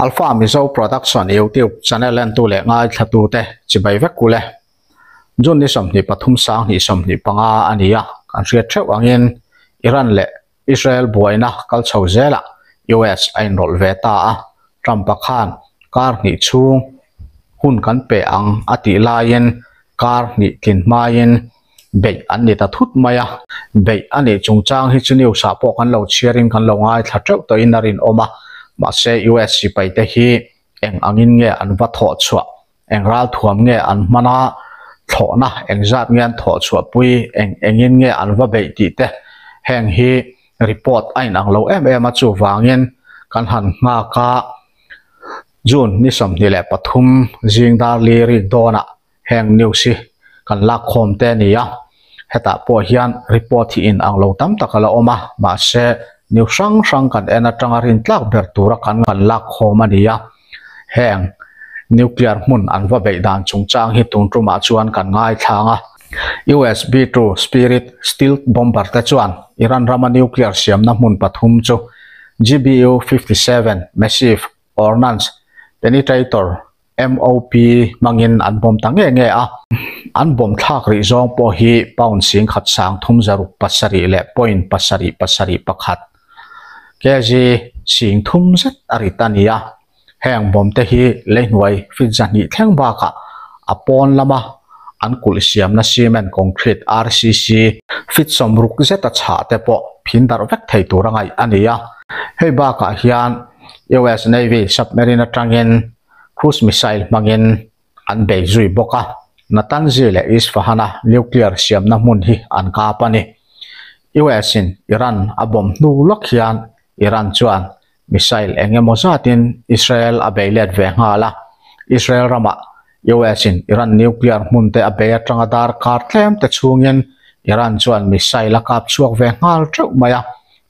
Alpha Mizo Production YouTube channel entu leh ngaithla te chibai vek ule. June ni 23 2025 ani a kan hriat theuh angin Iran leh Israel buaina kal chho zela US a inrawlh ve ta a Trump a khan kar hnih chhung hun kan pe ang a tih laiin kar hnih tlin hmain beih an ni ta thut mai a beih ani chungchang hi chu news ah pawh kan lo chhiarin kan lo ngaithla teuh tawhin a rin awm a mahse US sipai te hi eng angin nge an va thawh chhuah eng ral thuam nge an hmana thlawhna eng zat nge an thawh chhuah pui eng engin nge an va beih tih te heng hi report a inang lo em em a chu wangin kan han nghaka June ni 23 zingdar li rik dawna heng news hi kan lak khawm te ni a hetah pawh hian report hi in ang lo tam tak a la awm a mahse news hrang hrang kan en atanga rin tlak ber tura kan kan lak khawm a ni a heng nuclear hmun an va beih dan chungchang hi tun tumah chuan kan ngai thlang a US B2 Spirit Stealth Bomber te chuan Iran rama nuclear siamna hmun pathum chu GBU 57 Massive Ordnance Penetrator MOP mangin an bom ta nge nge a an bom thlak ri zawng pawh hi pound sing khat sang thum zaruk pasarih leh point pasarih pasarih pakhat kg sing thum zet a rit a ni a heng bom te hi leihnuai fit zahnih thleng bakah a pawn lama an kulh siamna cement concrete RCC fit sawmruk zet a chhah te pawh phin darh vek thei tur a ngaih a ni a hei bakah hian US Navy submarine atangin cruise missile hmangin an bei zui bawk a Natanz leh Isfahana nuclear siamna hmun hi an kap a ni US in Iran a bom hnu lawk hian Iran chuan missile engemaw zatin Israel a bei let ve nghal a Israel rama US in Iran nuclear hmun te a bei atanga dar kar tlem te chhungin Iran chuan missile a kap chhuak ve nghal theuh mai a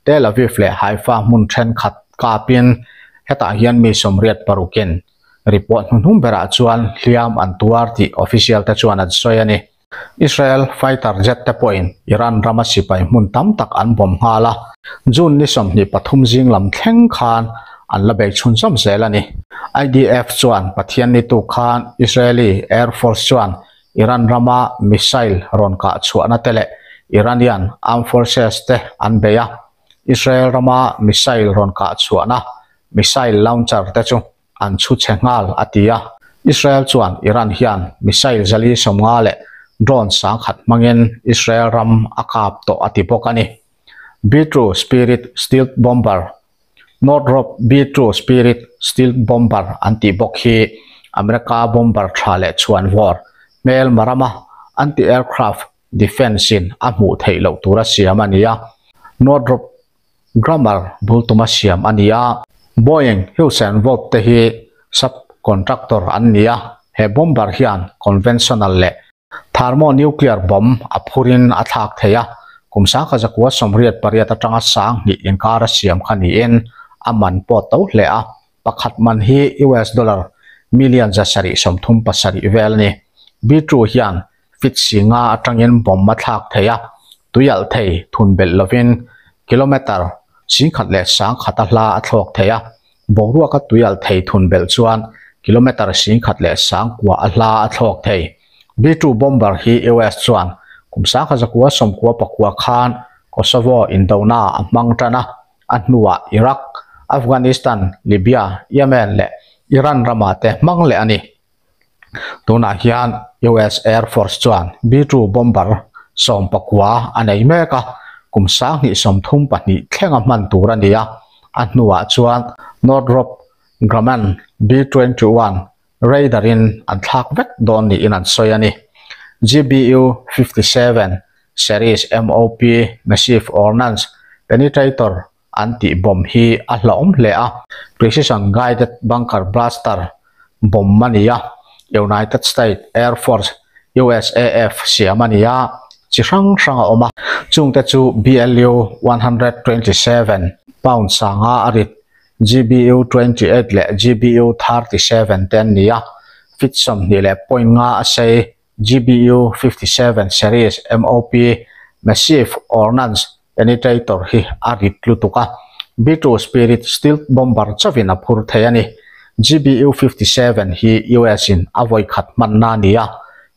Tel Aviv leh Haifa hmun thenkhat kapin hetah hian mi sawmriat parukin report hnuhnung berah chuan hliam an tuar tih official te chuan an sawi a ni Israel fighter jet te pawhin Iran rama sipai hmun tam tak an bom nghal a June ni 23 zing lam thleng khan an la bei chhun zawm zel a ni IDF chuan Pathian ni tu khan Israeli Air Force chuan Iran rama missile rawn kah chhuahna te leh Iranian Armed Forces te an bei a Israel rama missile rawn kah chhuahna missile launcher te chu an chhu chhe nghal a ti a Israel chuan Iran hian missile zali sawmnga leh drone sangkhat hmangin Israel ram a kap tawh a ti bawk a ni B2 Spirit Stealth Bomber Northrop B2 Spirit Stealth Bomber an tih bawk hi America bomber tha leh chuan vawr hmel marama anti-aircraft defense in a hmuh theih loh tura siam a ni a Northrop Grumman bultuma siam a ni a Boeing Hughes and Vought te hi subcontractor an ni a he bomber hian conventional leh thermonuclear bomb a phurin a thlak thei a kum sangkhat zakua sawmriat pariat atanga sang hnih inkar a siam kha niin a man pawh to hle a pakhat man hi US dollar million zasarih sawmthum pasarih vel a ni B2 hian fit singa atangin bomb a thlak thei a tuialh thei thun belh lovin kilometer singkhat leh sangkhat a hla a thlawk thei a boruaka tuialh thei thun belh chuan kilometer singkhat leh sangkua a hla a thlawk thei B2 bomber hi US chuan kum sangkhat zakua sawmkua pakua khan Kosovo indona a hmang tan a a hnuah Iraq Afghanistan Libya Yemen leh Iran rama te hmang leh a ni tunah hian US Air Force chuan B2 bomber sawm pakua a nei mek a kum sang hnih sawmthum pahnih thlenga hman tur a ni a a hnuah chuan Northrop Grumman B21 Raider in an thlak vek dawn niin an sawi a ni GBU 57 Series MOP Massive Ordnance Penetrator an tih bomb hi a hlawm hle a Precision Guided Bunker Blaster bomb a ni a United States Air Force USAF siam a ni a chi hrang hrang a awm a chungte chu BLU 127 pound sanga a rit GBU 28 leh GBU 37 te an ni a fit sawmhnih leh point nga a sei GBU 57 series MOP Massive Ordnance Penetrator hi a rit lutuk a B2 Spirit Stealth Bomber chawin a phur thei a ni. GBU-57 hi US-in a vawi khat hmanna a ni a,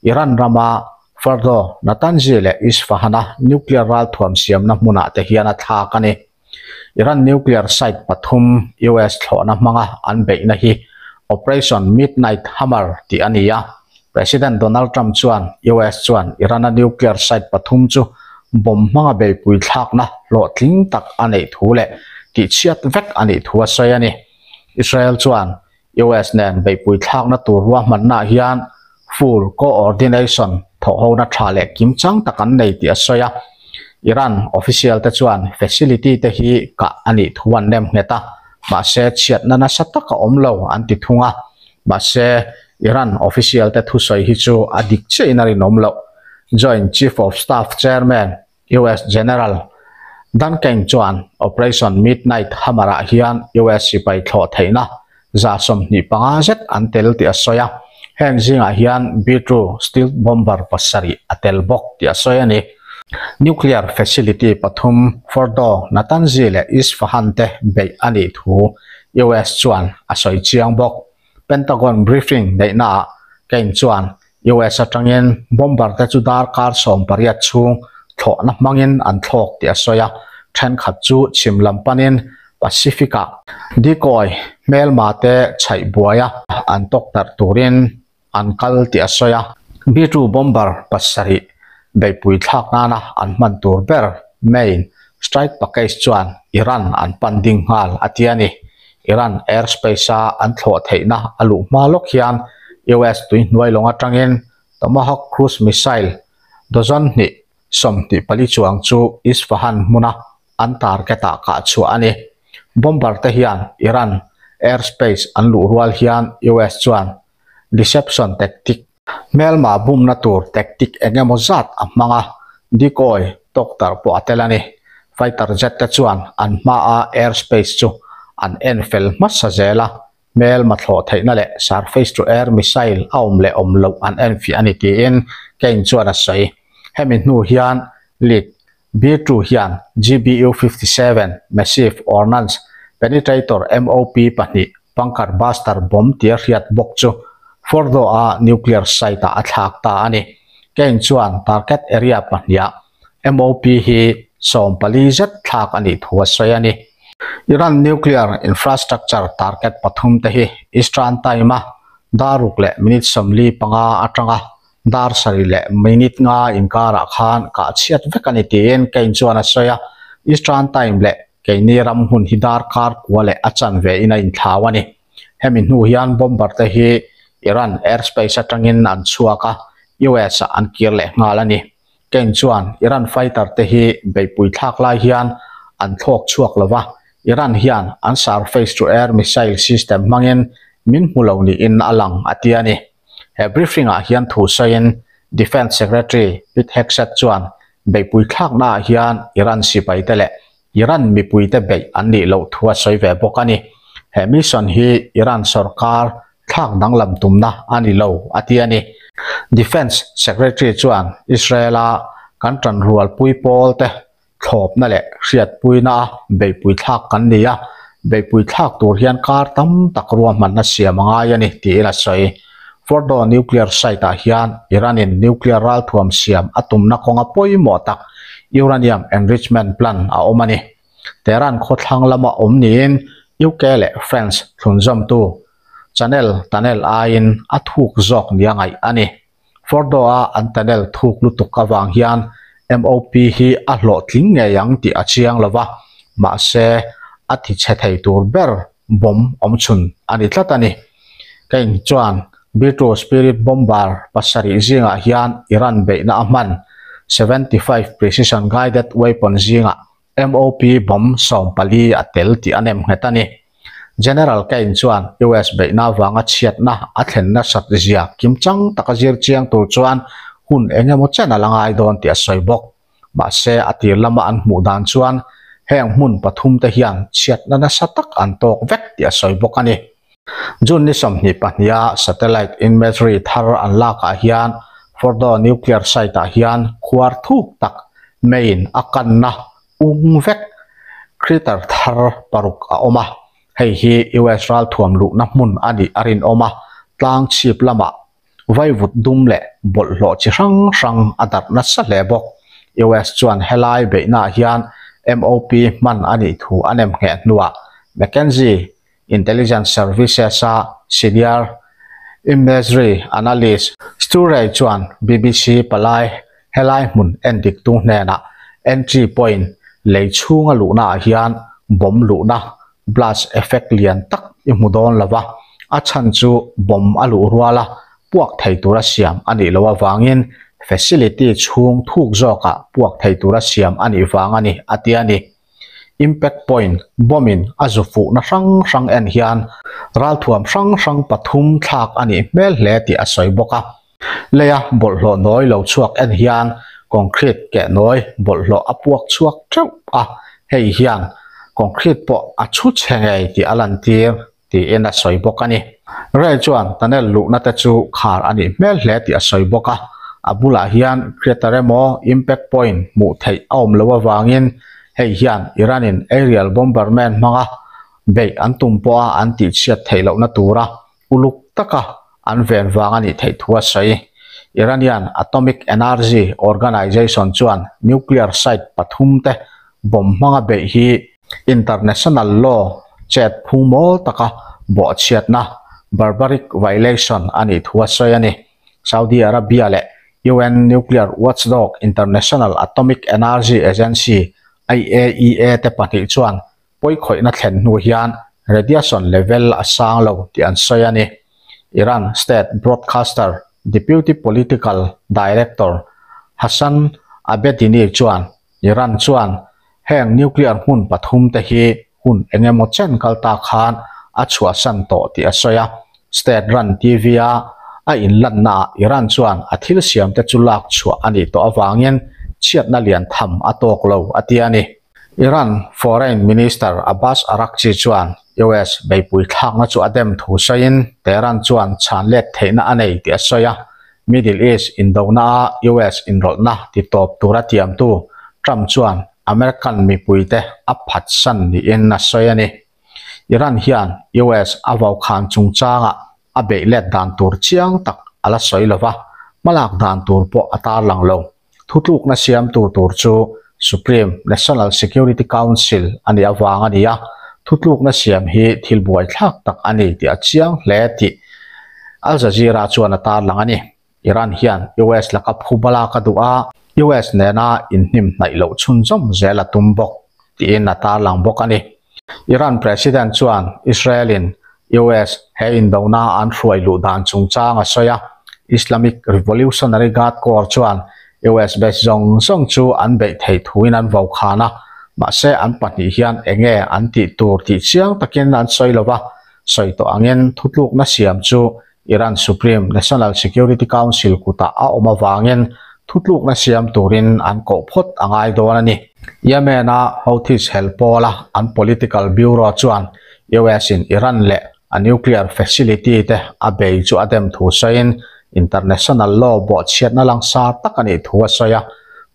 Iran rama Fordow, Natanz leh Isfahan-a nuclear ralthuam siamna hmunah te hian a thlak a ni. Iran nuclear site pathum US thlawhna hmanga an beihna hi Operation Midnight Hammer tih a ni a, President Donald Trump chuan US chuan Iran-a nuclear site pathum chu bomb hmanga beipui thlakna hlawhtling tak a neih thu leh tihchhiat vek a nih thu a sawi a ni. Israel chuan US nen beihpui thlakna tur ruahmannaah hian full co-ordination thawhhona tha leh kimchang tak an nei tih a sawi a. Iran official te chuan facility te hi kah a nih thu an nem nghet a, mahse chhiatna nasa tak a awm lo an ti thung a. Mahse Iran official te thusawi hi chu a dik chiahin a rinawm loh. Joint Chief of Staff Chairman US General Dan Caine chuan Operation Midnight Hammer-ah hian US sipai thlawh theihna 25 zet an tel tih a sawi a, heng zingah hian B-2 stealth bomber pasarih a tel bawk tih a sawi a ni. Nuclear facility pathum Fordow, Natanz leh Isfahan te beih a nih thu US chuan a sawi chiang bawk. Pentagon briefing neihnaah Caine chuan US atangin bomber te chu darkar 18 chhung thlawhna hmangin an thlawk tih a sawi a, thenkhat chu chhim lam panin Pacific-ah decoy hmelma te chhaih buaia an tawk darh turin an kal tih a sawi a. B-2 bomber pasarih beihpui thlak nana an hman tur ber main strike package chuan Iran an pan ding nghal a ti a ni. Iran airspace-a an thlawh theihna a luh hma lawk hian US tuihnuai lawng atangin Tomahawk cruise missile dozen hnih 24 chuang chu Isfahan hmuna an target-ah kah chhuah a ni. Bomber te hian Iran airspace an luh rual hian US chuan deception tactic, hmelma bumna tur tactic eng emaw zat a hmang a, decoy tawk tarh pawh a tel a ni. Fighter jet te chuan an hmaa airspace chu an en fel hmasa zel a, hmelma thlawh theihna leh surface to air missile a awm leh awm loh an en fiah a ni tiin Caine chuan a sawi. Hemi hnu hian lead B-2 hian GBU-57 Massive Ordnance Penetrator MOP pahnih Bunker Buster bomb tia hriat bawk chu Fordow-a nuclear site-ah a thlak ta a ni. Caine chuan target area pahniha MOP hi 14 zet thlak a nih thu a sawi a ni. Iran nuclear infrastructure target pathum te hi Eastern Time-a dar ruk leh minute 45 atanga Dar sarih leh minute nga inkarah khan kah chhiat vek a ni tiin Caine chuan a sawi a, Eastern Time leh keini ram hmun hi dar kar kua leh a chanve in a inthlau a ni. Hemi hnu hian bomber te hi Iran airspace atangin an chhuak a, US ah an kir leh nghal a ni. Caine chuan Iran fighter te hi beihpui thlak lai hian an thlawk chhuak lo va, Iran hian an surface to air missile system hmangin min hmu lo niin a lang a ti a ni. He briefing-ah hian thu sawiin Defence Secretary Pete Hegseth chuan beihpui thlaknaah hian Iran sipaite leh Iran mipuite beih an nih loh thu a sawi ve bawk a ni. He mission hi Iran sorkar thlak danglam tumna a ni lo a ti a ni. Defence Secretary chuan Israel-a kan tanrualpui pawlte thlawpna leh hriatpuina a beihpui thlak kan ni a, beihpui thlak tur hian kar tam tak ruahmanna siam a ngai a ni tiin a sawi. Fordow nuclear site-ah hian Iran-in nuclear ralthuam siam a tumna kawnga pawimawh tak uranium enrichment plant a awm a ni. Tehran khawthlang lama awm niin UK leh France thlunzawmtu Channel Tunnel aiin a thuk zawk nia ngaih a ni. Fordow-a an tunnel thuk lutuk avang hian MOP hi a hlawhtling ngei ang tih a chiang lo va, mahse a ti chhe thei tur ber bomb awmchhun a ni tlat a ni. Caine chuan B-2 Spirit bomber pasarih zingah hian Iran beihna a hman 75 precision guided weapon zingah MOP bomb 14 a tel tih a nem nghet a ni. General Caine chuan US beihna avanga chhiatna a thlen nasat zia kimchang taka zir chiang tur chuan hun eng emaw chen a la ngai dawn tih a sawi bawk. Mahse a tir lama an hmuh dan chuan heng hmun pathum te hian chhiatna nasa tak an tawk vek tih a sawi bawk a ni. June ni 22 a satellite imagery thar an lakah hian Fordow nuclear site-ah hian khuar thuk tak meiin a kanna ung vek crater thar paruk a awm a. Hei hi US ralthuam luhna hmun a nih a rinawm a, tlang chhip lamah vaivut dum leh bawlhhlawh chi hrang hrang a darh nasa hle bawk. US chuan helai beihnaah hian MOP hman a nih thu a nem ngheh hnuah McKenzie Intelligence Services-a Senior Imagery Analyst Stu Ray chuan BBC palai helai hmun endiktu hnenah entry point lei chhunga luhnaah hian bomb luhna blast effect lian tak i hmu dawn lo va, a chhan chu bomb a luh ruala puak thei tura siam a nih loh avangin facility chhung thuk zawkah puak thei tura siam a nih vang a ni, a ti a ni. Impact point bomb-in a zu fuhna hrang hrang en hian ralthuam hrang hrang pathum thlak a nih hmel hle tih a sawi bawk a. Leia bawlhhlawh nawi lo chhuak en hian concrete keh nawi bawlhhlawh a puak chhuak teuh a, hei hian concrete pawh a chhu chhe ngei tih a lantir tiin a sawi bawk a ni. Ray chuan tunnel luhna te chu khar a nih hmel hle tih a sawi bawk a, a bulah hian crater emaw impact point hmuh theih a awm loh avangin hei hian Iran-in aerial bombardment hmanga beih an tum pawha an tihchhiat theih lohna tura uluk taka an ven vang a nih theih thu a sawi. Iranian Atomic Energy Organization chuan nuclear site pathumte bomb hmanga beih hi international law chet phung mawl taka bawhchhiatna, barbaric violation, a nih thu a sawi a ni. Saudi Arabia leh UN nuclear watchdog International Atomic Energy Agency, IAEA, te pahnih chuan Pawikhawihna thlen hnu hian radiation level a sang lo tih an sawi a ni. Iran state broadcaster deputy political director Hassan Abedini chuan Iran chuan heng nuclear hmun pathum te hi hun eng emaw chen kal ta khan a chhuahsan tawh tih a sawi a. State run TV-a a inlannaah Iran chuan a thil siamte chu lak chhuah a nih tawh avangin chhiatna lian tham a tawk lo a ti a ni. Iran Foreign Minister Abbas Araghchi chuan US beipui thlakna chu a dem thu sawiin Tehran chuan chhan let theihna a nei tih a sawi a, Middle East indona-a US inrawlhna titawp tura tiamtu Trump chuan American mipuite a phatsan niin a sawi a ni. Iran hian US a vaukhan chungchangah a beih let dan tur chiang tak a la sawi lo va, hmalak dan tur pawh a tarlang lo. Thutlukna siamtu tur chu Supreme National Security Council a nih avang a ni a, thutlukna siam hi thil buaithlak tak a ni tih a chiang hle tih Al Jazeera chuan a tarlang a ni. Iran hian US laka phu balak a duh a, US nena inhnim hnaih loh chhunzawm zel a tum bawk tiin a tarlang bawk a ni. Iran President chuan Israel-in US he indona an hruai luh dan chungchang a sawi a, Islamic Revolutionary Guard Corps chuan US base zawng zawng chu an beih theih thuin an vokhan a, mahse an pahnih hian enge an tih tur tih chiang takin an sawi lo va, sawi tawh angin thutlukna siam chu Iran Supreme National Security Council kutah a awm avangin thutlukna siam turin an koh phawt a ngai dawn a ni. Yemen-a Houthis hel pawla an political bureau chuan US-in Iran leh a nuclear facility te a bei chu a dem thu sawiin international law bawhchhiatna langsar tak a nih thu a sawi a.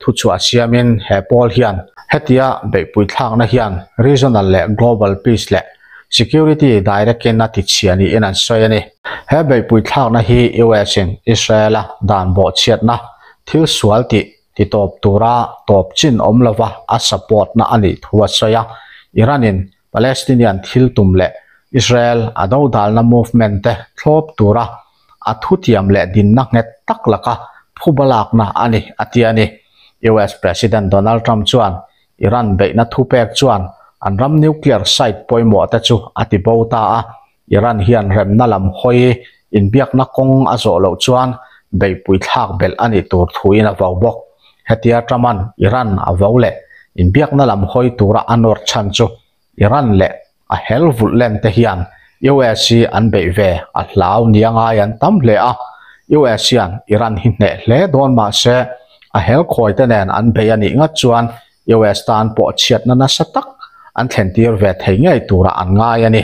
Thuchhuah siamin he pawl hian hetia beihpui thlakna hian regional leh global peace leh Security direct-in a tichhia niin an sawi a ni. He beihpui thlakna hi US-in Israel-a dan bawhchhiatna thil sual tih titawp tura tawp chin awm lova a support-na a nih thu a sawi a. Iran-in Palestinian thil tum leh Israel a dodalna movement-te thlawp tura a thutiam leh dinna nghet tak laka phuba lakna a ni, a ti a ni. US President Donald Trump chuan Iran beihna thupek chuan an ram nuclear site pawimawh te chu a ti bo ta a, Iran hian remna lam hawi inbiakna kawng a zawh loh chuan beihpui thlak belh a nih tur thuin a vo bawk. Hetia Trump-a'n Iran a vo leh inbiakna lam hawi tura a nawr chhan chu Iran leh a hel vulh len te hian US hi an beih ve a hlau nia ngai an tam hle a, US hian Iran hi hneh hle dawn mah se a hel khawi te nen an bei a nih ngat chuan US tan pawh chhiatna nasa tak an thlen tir ve thei ngei turah an ngai a ni.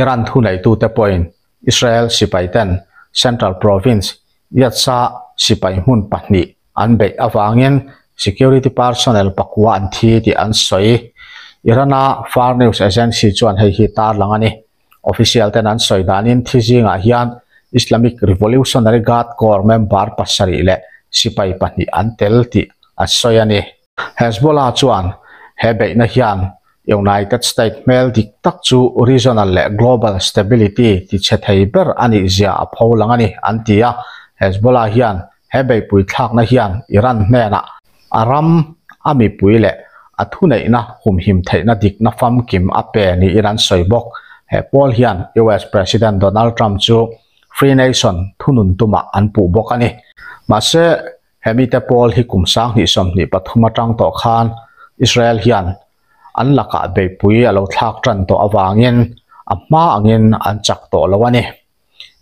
Iran thuneitute pawhin Israel sipai ten Central Province Yatsa sipai hmun pahnih an beih avangin security personnel pakua an thi tih an sawi. Iran-a Fars News Agency chuan hei hi tarlang a ni. Official ten an sawi danin thi zingah hian Islamic Revolutionary Guard Corps member pasarih leh sipai pahnih an tel tih a sawi a ni. Hezbollah chuan he beihna hian United States hmel dik tak chu regional leh global stability ti chhe thei ber a nih zia a pho lang a ni, an ti a. Hezbollah hian he beihpui thlakna hian Iran hnenah a ram, a mipui leh a thuneihna humhim theihna dikna famkim a pe niin an sawi bawk. He pawl hian US President Donald Trump chu Free Nation thunun tumah an puh bawk a ni. Mahse, Hemi te pawl hi kum 2023 atang tawh khan Israel hian an lakah beihpui a lo thlak tan tawh avangin a hma angin an chak tawh lo a ni.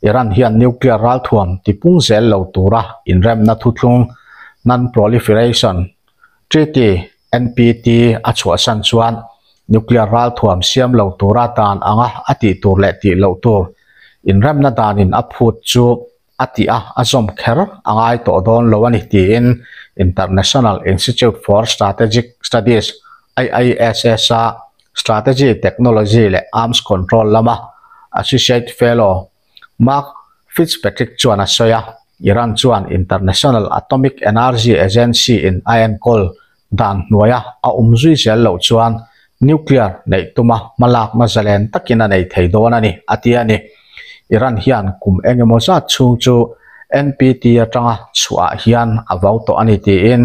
Iran hian nuclear ralthuam tipung zel lo tura inremna thuthlung Non-Proliferation Treaty, NPT, a chhuahsan chuan nuclear ralthuam siam lo tura dan anga a tih tur leh tih loh tur inremna danin a phut chu a tih a, a zawm kher a ngai tawh dawn lo a ni tiin International Institute for Strategic Studies, IISS, a Strategy, Technology leh Arms Control lama Associate Fellow Mark Fitzpatrick chuan a sawi a, Iran chuan International Atomic Energy Agency in a enkawl dan hnuaia a awm zui zel loh chuan nuclear neih tuma hmalakna zalen takin a nei thei dawn a ni, a ti a ni. Iran hian kum eng emaw zat chhung chu NPT atanga chhuah hian a vau tawh a ni tiin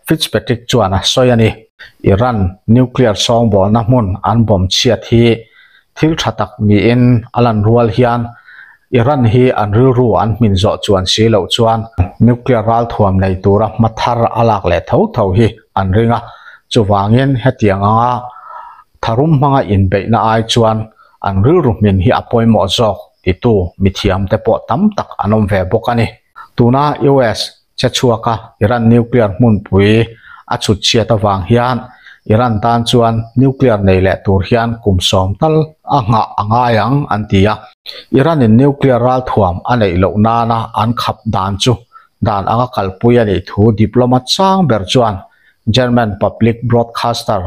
Fitzpatrick chuan a sawi a ni. Iran nuclear sawngbawlna hmun an bawm chhiat hi thil tha tak niin a lan rual hian Iran hi an rilru an hmin zawh chuan si loh chuan nuclear ralthuam nei tura hma thar a lak leh tho tho hi an ring a. Chuvangin hetiang anga tharum hmanga inbeihna ai chuan an rilru hmin hi a pawimawh zawk titu mithiamte pawh tam tak an awm ve bawk a ni. Tuna US Che chhuak a, Iran nuclear hmunpui a chhut chhiat avang hian Iran tan chuan nuclear nei leh tur hian kum sawm tal a nghah a ngai ang an ti a. Iran in nuclear ralthuam a neih loh nana an khap dan chu dan anga kalpui a nih thu diplomat sang ber chuan German public broadcaster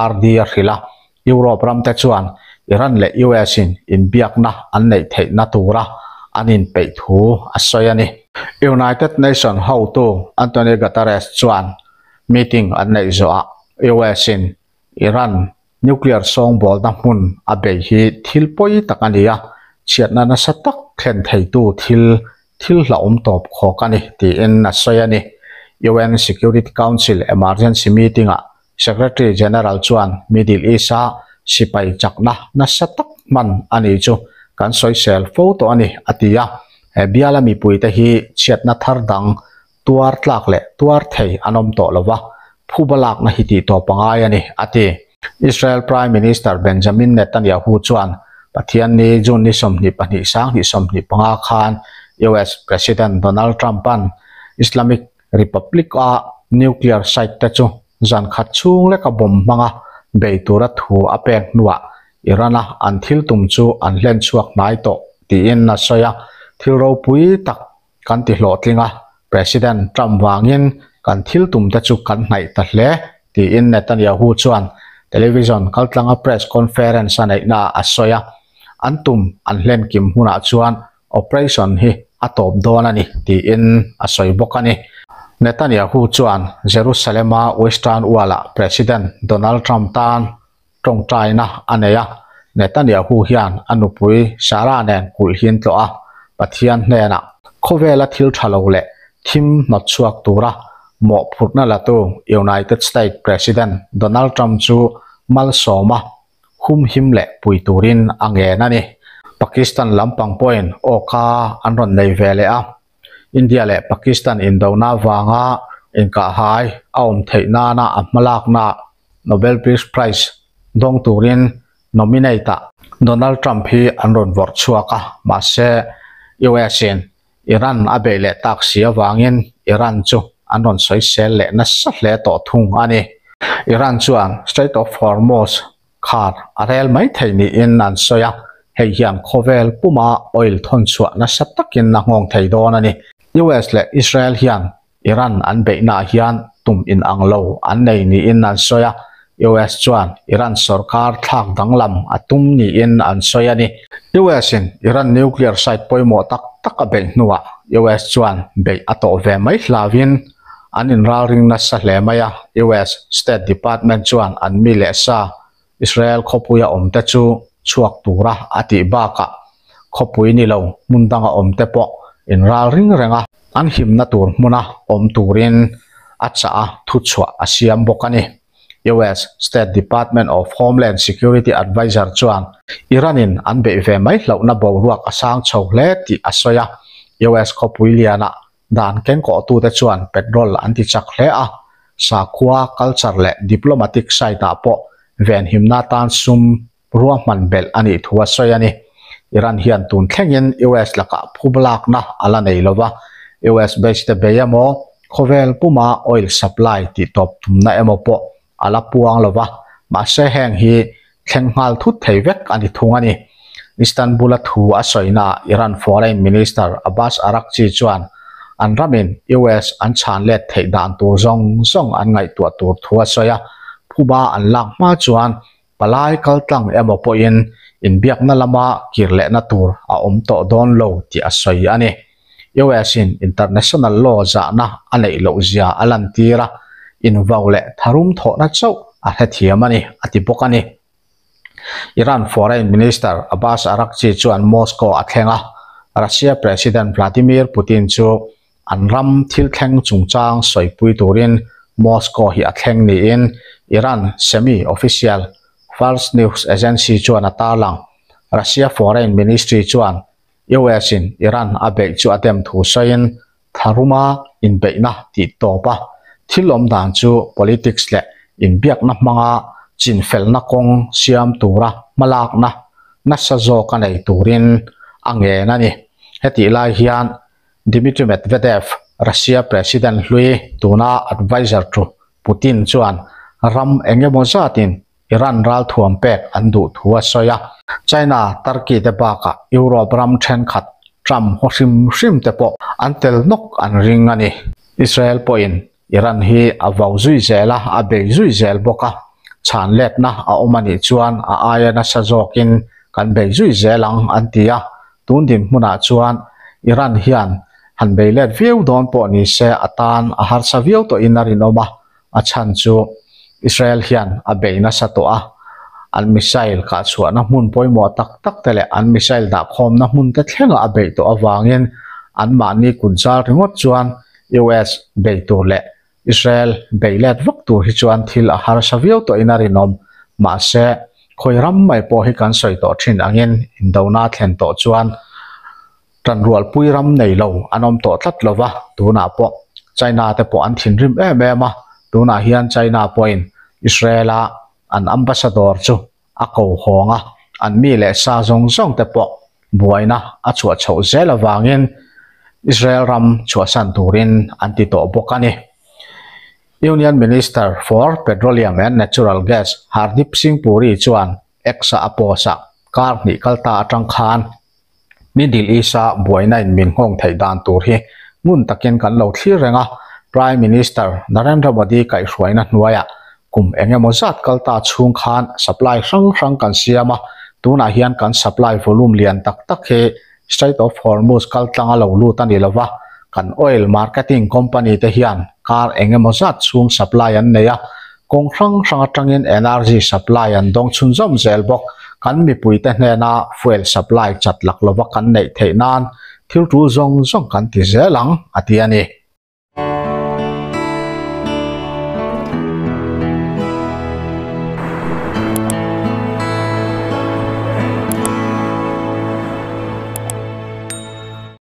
ARD a hrilh a. Europe ramte chuan Iran leh US in inbiakna an neih theihna tura an inpeih thu a sawi a ni. United Nation hotu Antonio Guterres chuan meeting an neih zawhah US in Iran nuclear sawngbawlna hmun a bei hi thil pawi tak a ni a, chhiatna nasa tak thlen theitu thil thil hlauhawm tawp khawk a ni tiin a sawi a ni. UN Security Council emergency meeting-ah Secretary General chuan Middle East-a sipai chakna nasa tak hman a nih chu kan sawisel fo tawh a ni, a ti a. He biala mipuite hi chhiatna thar dang tuar tlak leh tuar thei an awm tawh lo va, phuba lakna hi tih tawp a ngai a ni, a ti. Israel Prime Minister Benjamin Netanyahu chuan Pathianni June ni 22 2025 khan US President Donald Trump-a'n Islamic Republic-a nuclear site te chu zan khat chhung leka bomb hmanga bei tura thu a pek hnuah Iran-a an thil tum chu an hlen chhuak hnai tawh tiin a sawi a, thil ropui tak kan ti hlawhtling a, President Trump vangin kan thil tum te chu kan hnaih ta hle tiin Netanyahu chuan television kaltlanga press conference a neihnaah a sawi a, an tum an hlen kim hunah chuan Operation hi a tawp dawn a ni, tiin a sawi bawk a ni. Netanyahu chuan Jerusalem-a Western Wall-ah President Donald Trump tan tawngtaina a nei a. Netanyahu hian a nupui Sarah nen kulhin tlawh a, Pathian hnenah khawvela thil tha lo leh thim hnawt chhuak tura mawhphurhna latu United States President Donald Trump chu malsawm a humhim leh pui turin a ngen a ni. Pakistan lampang pawhin awka an rawn nei ve leh a, India leh Pakistan indona vanga inkahhai a awm theih nana a hmalakna Nobel Peace Prize dawng turin nominate ah Donald Trump hi an rawn vawrh chhuak a, mahse US in Iran a beih leh tak si avangin Iran chu an rawn sawisel leh nasa hle tawh thung a ni. Iran chuan Strait of Hormuz khar a rel mai thei niin an sawi a, hei hian khawvel puma oil thawn chhuah nasa takin a nghawng thei dawn a ni. US leh Israel hian Iran an beihnaah hian tum inang lo an nei niin an sawi a. US chuan Iran sorkar thlak danglam a tum niin an sawi a ni. US in Iran nuclear site pawimawh tak tak a beih hnuah US chuan beih a tawh ve mai hlauhin an inralring nasa hle mai a, US State Department chuan an mi leh sa Israel khawpuia awmte chu chhuak tura a tih bakah khawpui ni lo hmun danga awmte pawh inralring renga an himna tur hmuna awm turin a chah a, thuchhuah a siam bawk a ni. US State Department of Homeland Security Adviser chuan Iran-in an beih ve mai hlauhna boruak a sang chho hle tih a sawi a, US khawpui lianah dan kengkawhtute chuan petrol an ti chak hle a, sakhua, culture leh diplomatic side-ah pawh venhimna tan sum ruahman belh a nih thu a sawi a ni. Iran hian tun thlengin US lakah phublakna a la nei lo va, US base te bei emaw, khawvel puma oil supply tih tawp tumna emaw pawh a la puang lo va, mahse heng hi thleng nghal thut thei vek a ni thung a ni. Istanbul-a thu a sawinaah Iran Foreign Minister Abbas Araghchi chuan an ramin US an chhan let theih dan tur zawng zawng an ngaihtuah tur thu a sawi a, phuba an lak hma chuan Palai kaltlang emaw pawhin inbiakna lama kir lehna tur a awm tawh dawn lo tih a sawi a ni. US-in international law zahna a neih loh zia a lantir a, invau leh tharum thawhna chauh a hrethiam a ni, a ti bawk a ni. Iran Foreign Minister Abbas Araghchi chuan Moscow a thleng a, Russia President Vladimir Putin chu An ram thil thleng chungchang sawipui turin Moscow hi a thleng niin Iran semi-official Fars news agency chuan a tarlang. Russia Foreign Ministry chuan US-in Iran a beih chu a dem thu sawiin tharuma inbeihna tih tawp a, thil awm dan chu politics leh inbiakna hmanga chinfelna kawng siam tura hmalakna nasa zawk a nei turin a ngen a ni. Hetih lai hian Dmitry Medvedev, Russia President hlui tuna adviser tu Putin chuan ram eng emaw zatin Iran ralthuam pek an duh thu a sawi a. China, Turkey te bakah Europe ram thenkhat Trump haw hrim hrim te pawh an tel nawk an ring a ni. Israel pawhin Iran hi a vau zui zel a, a bei zui zel bawk a. Chhan letna a awm a nih chuan a aia nasa zawkin kan bei zui zel ang an ti a. Tun dinhmunah chuan Iran hian han bei let viau dawn pawh ni se a tan a harsa viau tawhin a rinawm a, a chhan chu Israel hian a bei nasa tawh a, an missile kahchhuahna hmun pawimawh tak tak te leh an missile dahkhawmna hmun te thlenga a beih tawh avangin anmahni kut zal ringawt chuan US bei tur leh Israel bei let vak tur hi chuan thil a harsa viau tawhin a rinawm. Mahse, khawi ram mai pawh hi kan sawi tawh thin angin indona thlen tawh chuan tanrualpui ram nei lo an awm tawh tlat lo va, tunah pawh China te pawh an thinrim em em a, tunah hian China pawhin Israel-a an ambassador chu a ko hawng a, an mi leh sa zawng zawng te pawh buaina a chhuah chhoh zel avangin Israel ram chhuahsan turin an ti tawh bawk a ni. Union Minister for Petroleum and Natural Gas Hardeep Singh Puri chuan X-a a post-ah kar hnih kal ta atang khan Middle East-a buaina in min nghawng theih dan tur hi ngun takin kan lo thlir reng a, Prime Minister Narendra Modi kaihhruaina hnuaiah kum eng emaw zat kal ta chhung khan supply hrang hrang kan siam a, tunah hian kan supply volume lian tak tak hi Strait of Hormuz kal tlanga lo lut a ni lo va, kan oil marketing company te hian kar eng emaw zat chhung supply an nei a, Kawng hrang hrang atangin energy supply an dawng chhunzawm zel bawk. Kan mipuite hnena fuel supply chat lak lova kan neih theih nan thil tul zawng zawng kan ti zel ang, a ti a ni.